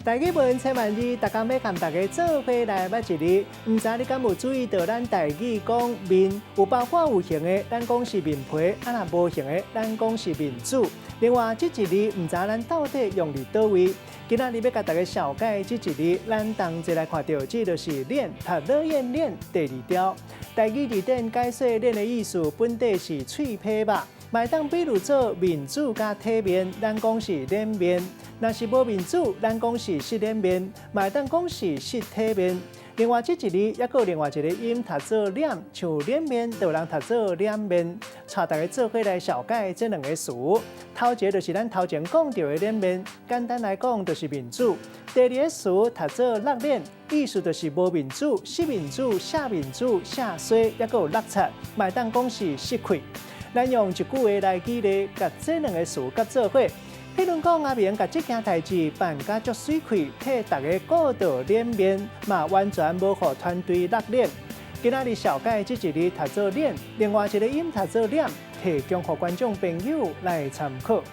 台語文千萬字，逐工欲共大家做伙來捌一字。毋知你敢有注意到，咱台語講面有包括有形的，咱講是面皮；啊若無形的，咱講是面子。另外，這一字毋知咱到底用佇佗位？今仔日欲共大家紹介這一字，咱同齊來看著，這就是臉，讀臉臉第二條。台語字典解說臉的意思，本底是喙伻肉，嘛會當比喻做面子佮體面，咱講是臉面。若是無面子，咱講是失臉面，嘛會當講是失體面。另外，這一字猶閣有另外一个音讀做臉，像臉面，就有人讀做臉面。帶大家做伙來紹介這兩个詞。頭一个就是咱頭前講著的臉面，簡單來講就是面子。第二个詞讀做落臉，意思就是無面子、失面子、卸面子、卸衰，猶閣有落漆，嘛會當講是失氣。咱用一句話來舉例，共這兩个詞結做伙。譬如講，阿明共這件代誌辦甲足媠氣，替逐家顧著臉面，嘛完全無予團隊落臉。今仔日紹介這一字讀做臉，另外一个音讀做臉，提供予觀眾朋友來參考。